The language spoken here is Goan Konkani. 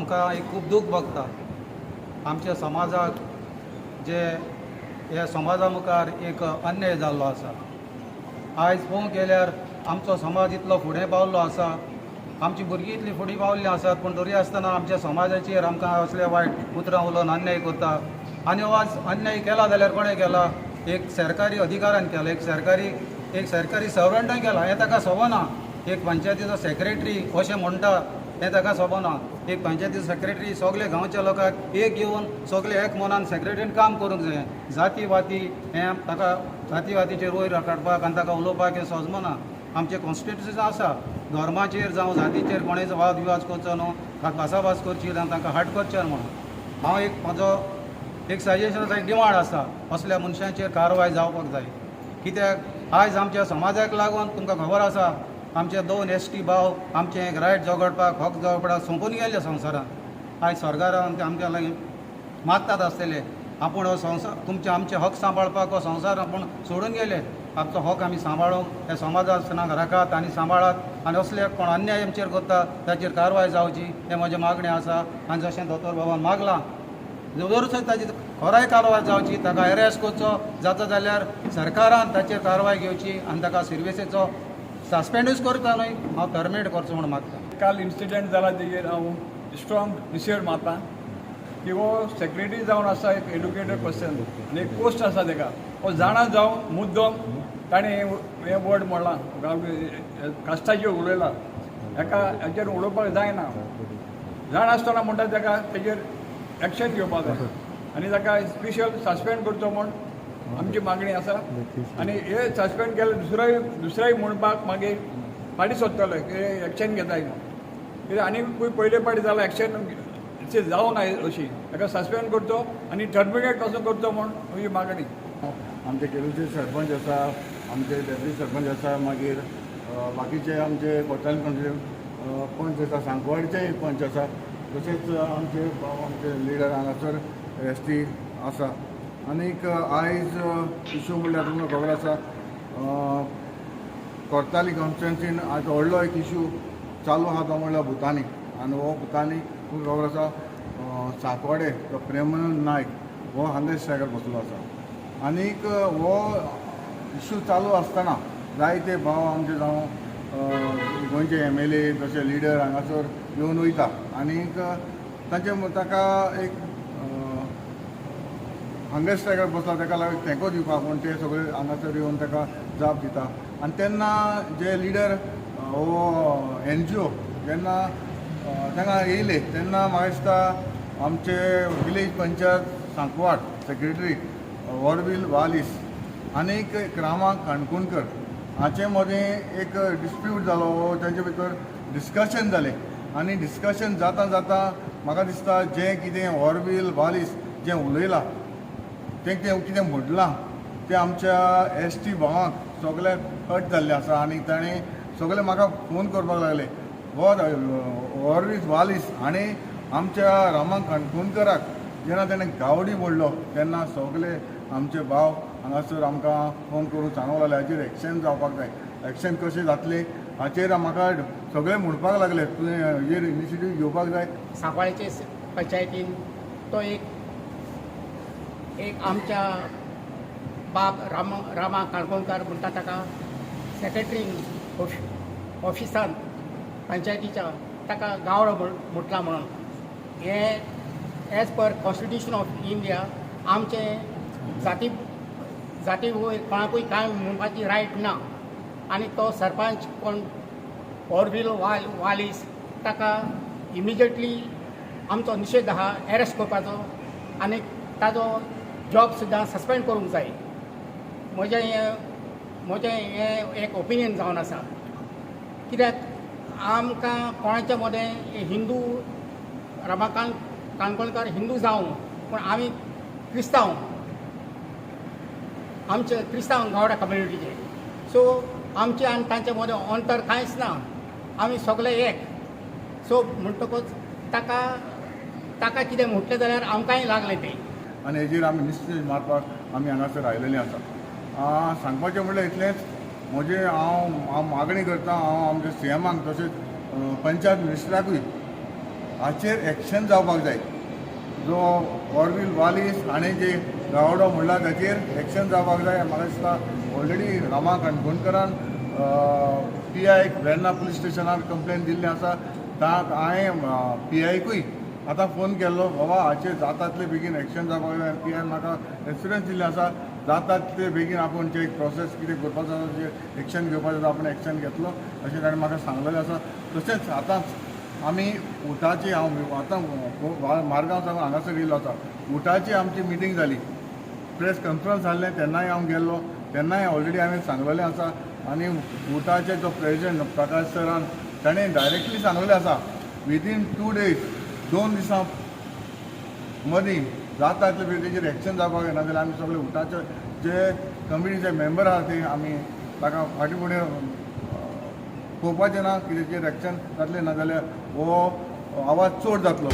आमकां एक खूब दूख भोगता. आमच्या समाजाक जे ह्या समाजा मुखार एक अन्याय जाल्लो आसा. आयज पळोवंक गेल्यार आमचो समाज इतलो फुडें पावल्लो आसा, आमची भुरगीं इतली फुडें पावल्लीं आसात, पूण तरी आसतना आमच्या समाजाचेर आमकां असले वायट उतरां उलोवन अन्याय करता. आनी हो आज अन्याय केला जाल्यार कोणें केला? एक सरकारी अधिकाऱ्यान केला, एक सरकारी सर्वंटान केला. हें ताका सोबना. एक पंचायतीचो सेक्रेटरी अशें म्हणटा हें ताका सोबना. एक पंचायतीचो सेक्रेटरी सगळे गांवच्या लोकांक एक घेवन सगळे एक मनान सेक्रेटरीन काम करूंक जाय. जाती वाती हें ताका जाती वातीचेर वयर काडपाक आनी ताका उलोवपाक हें सोजमना. आमचें कॉन्स्टिट्युशन आसा, धर्माचेर जावं जातीचेर कोणेच वाद विवाद करचो न्हू, भासाभास करची आनी तांकां हाट करचें न्हू म्हणून. हांव एक म्हजो एक सजेशन आसा, एक डिमांड आसा, असल्या मनशांचेर कारवाय जावपाक जाय. कित्याक आयज आमच्या समाजाक लागून तुमकां खबर आसा, आमचे दोन एसटी भाव आमचें एक रायट झगडपाक, हक झगडपाक सोंपून गेल्ले संवसारांत. आयज सरकारान ते आमच्या लागीं मागतात आसतले, आपूण हो संवसार तुमचे आमचे हक सांबाळपाक हो संवसार आपूण सोडून गेले. आमचो हक आमी सांबाळूंक ह्या समाजाक राखात आनी सांबाळात आनी असले कोण अन्याय आमचेर करता ताचेर कारवाय जावची हें म्हजें मागणें आसा. आनी जशें दोतोर बाबान मागलां, जर ताची खराय कारवाय जावची, ताका अरेस्ट करचो, जाता जाल्यार सरकारान ताचेर कारवाय घेवची आनी ताका सर्विसेचो सस्पेंडूच करता न्हय, हांव टर्मिनेट करचो म्हूण मागता. काल इन्सिडंट जाला तेजेर हांव स्ट्रॉंग निशेध मारता की हो सेक्रेटरी जावन आसा, एक एड्युकेटेड पर्सन आनी एक पोस्ट आसा तेका, हो जाणा जावन मुद्दम ताणें हें वर्ड म्हणलां, कास्टाचेर उलयला. हेका हेचेर उलोवपाक जायना. जाणा आसतना म्हणटा तेका तेजेर एक्शन घेवपाक जाय आनी ताका स्पेशल सस्पेंड करचो म्हूण आमची मागणी आसा. आनी हे सस्पेंड केले दुसरोय म्हणपाक मागीर फाटीं सोदतले की एक्शन घेताय म्हूण. कित्याक आनी खंय पयले फावटी जाल्यार एक्शन जावना अशी. ताका सस्पेंड करचो आनी टर्मिनेट पासून करचो म्हूण म्हजी मागणी. आमचे केरूचे सरपंच आसा, आमचे डेप्युटी सरपंच आसा, मागीर बाकीचे आमचे कोताल पंच आसा, सांकवाडचे एक पंच आसा, तशेंच आमचे भाव, आमचे लिडर हांगासर एसटी आसा. आनीक आयज इशू म्हणल्यार तुमकां खबर आसा, कोर्ताली कॉन्स्टिट्युन्सीन आयज व्हडलो एक इशू चालू आहा, तो म्हणल्यार भुतानी. आनी हो भुतानी तुमकां खबर आसा, सांकवाडे तो प्रेमानंद नायक हो हंगर स्ट्रायकार बसलो आसा. आनीक हो इशू चालू आसतना जायते भाव आमचे जावं गोंयचे एमएलए तशे लिडर हांगासर येवन वयता आनीक तांचे ताका एक हंगर स्ट्रायकार बसला ताका लागून तेंको दिवपाक म्हूण ते सगळे हांगासर येवन ताका जाप दिता. आनी तेन्ना जे लिडर हो एनजीओ जेन्ना तांगा येयले तेन्ना म्हाका दिसता आमचे विलेज पंचायत सांकवाड सेक्रेटरी वॉर्वील वालीस आनीक एक रामा काणकोणकर हाचे मदें एक डिस्प्यूट जालो, तांचे भितर डिस्कशन जालें. आनी डिस्कशन जाता जाता म्हाका दिसता जें कितें वॉर्वील वालीस जें उलयलां, तें तें कितें म्हणलां तें आमच्या एसटी भावांक सगळ्याक हर्ट जाल्लें आसा. आनी ताणें सगळे म्हाका फोन करपाक लागले, हो वॉर्वीस वालीस आनी आमच्या रामा काणकोणकराक जेन्ना ताणें गावडी म्हणलो तेन्ना सगळे आमचे भाव हांगासर आमकां फोन करून सांगूंक लागले, हाचेर एक्शन जावपाक जाय, एक्शन कशें जातलें हाचेर म्हाका सगळे म्हणपाक लागले, तुवें हेजेर इनिशिएटीव घेवपाक जाय. सांकवाळेचे पंचायतीन तो एक एक आमच्या बाब रामा काणकोणकार म्हणटा ताका सेक्रेटरीन ऑफिसान पंचायतीच्या ताका गावडो म्हटला म्हणून हें as per Constitution of India आमचें जाती जाती वयर कोणाकूय कांय म्हणपाची रायट ना. आनी तो सरपंच कोण ऑरवील वालीस ताका इमिजिएटली आमचो निशेध आहा, एरेस्ट करपाचो आनी ताजो जॉब सुद्दां सस्पेंड करूंक जाय. म्हजें हें एक ओपिनियन जावन आसा. कित्याक आमकां कोणाच्या मदें हिंदू, रमाकांत काणकोणकार हिंदू जावं, पूण आमी क्रिस्तांव, आमचे क्रिस्तांव गावडा कम्युनिटीचे. सो आमचे आनी तांचे मदें अंतर कांयच ना, आमी सगळे एक. सो म्हणटकूच ताका ताका कितें म्हटलें जाल्यार आमकांय लागलें तें. आनी हेजेर आमी निश्चित मारपाक आमी हांगासर आयलेले आसा. सांगपाचें म्हणल्यार इतलेंच म्हजें, हांव हांव मागणी करता, हांव आमच्या सीएमाक तशेंच पंचायत मिनिस्टराकूय हाचेर एक्शन जावपाक जाय. जो ऑरवील वालीस हाणें जे गावडो म्हणला ताचेर एक्शन जावपाक जाय. म्हाका दिसता ऑलरेडी रामा काणकोणकरान पी आयक वेर्ना पुलीस स्टेशनार कंप्लेन दिल्ली आसा. हांवें पी आयकूय आतां फोन केल्लो, बाबा हाचेर जाता तितले बेगीन एक्शन जावपाक जाय. पी आयन म्हाका एश्युरंस दिल्लें आसा, जाता तितले बेगीन आपूण जे प्रोसेस कितें करपाचो आसा, जे एक्शन घेवपाचें आसा, आपूण एक्शन घेतलो अशें ताणें म्हाका सांगलेलें आसा. तशेंच आतांच आमी उटाची, हांव आतां मारगांव सावन हांगासर येयल्लो आसा, उटाची आमची मिटींग जाली, प्रेस कॉन्फरन्स जाल्लें, तेन्नाय हांव गेल्लो, तेन्नाय ऑलरेडी हांवें सांगलेलें आसा. आनी उटाचे जो प्रेजिडेंट प्रकाश सरान ताणें डायरेक्टली सांगलेलें आसा, विदीन 2 डेज, 2 दिसां मदीं जाता तितले बेगीन तेजेर एक्शन जावपाक जाय, नाजाल्यार आमी सगळे उटाचे जे कमिटीचे मेंबर आहा ते आमी ताका फाटीं फुडें पळोवपाचें ना की तेजेर एक्शन जातलें, ना जाल्यार हो आवाज चड जातलो.